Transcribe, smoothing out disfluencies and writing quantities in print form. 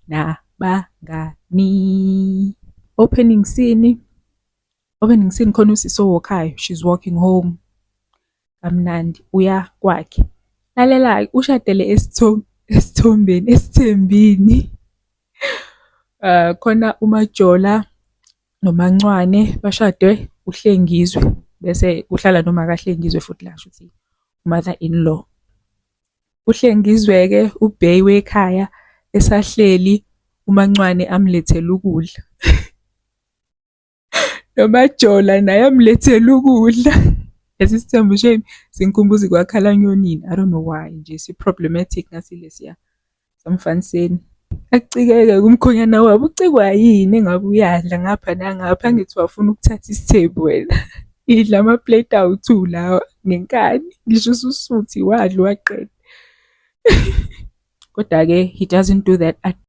nabangani. Opening scene, opening scene khona usisi owokhayo, she's walking home kamnandi uya kwakhe. Lalela-ke ushadele esithombeni esithembini. Khona uMajola noMancwane bashade uHlengizwe bese kuhlala nomakaHlengizwe futhi la shuthi mother in law. UHlengizwe-ke ubheyi wekhaya esahleli uMancwane amlethele ukudla. NoMajola naye amlethele ukudla. Lesi sithembu shame singikhumbuza kwakhala nyonini. I don't know why nje si-problematic ngathi lesiya samfaniseni. Acikeke kumkhonyana wabo, ucikwa yini engabe uyadla ngapha nangapha angithi wafuna ukuthatha isithembu wena. Idla ama-plate awu-two lawa ngenkani ngisho ususuthi wadla waqeda. Kodwa-ke he doesn't do that.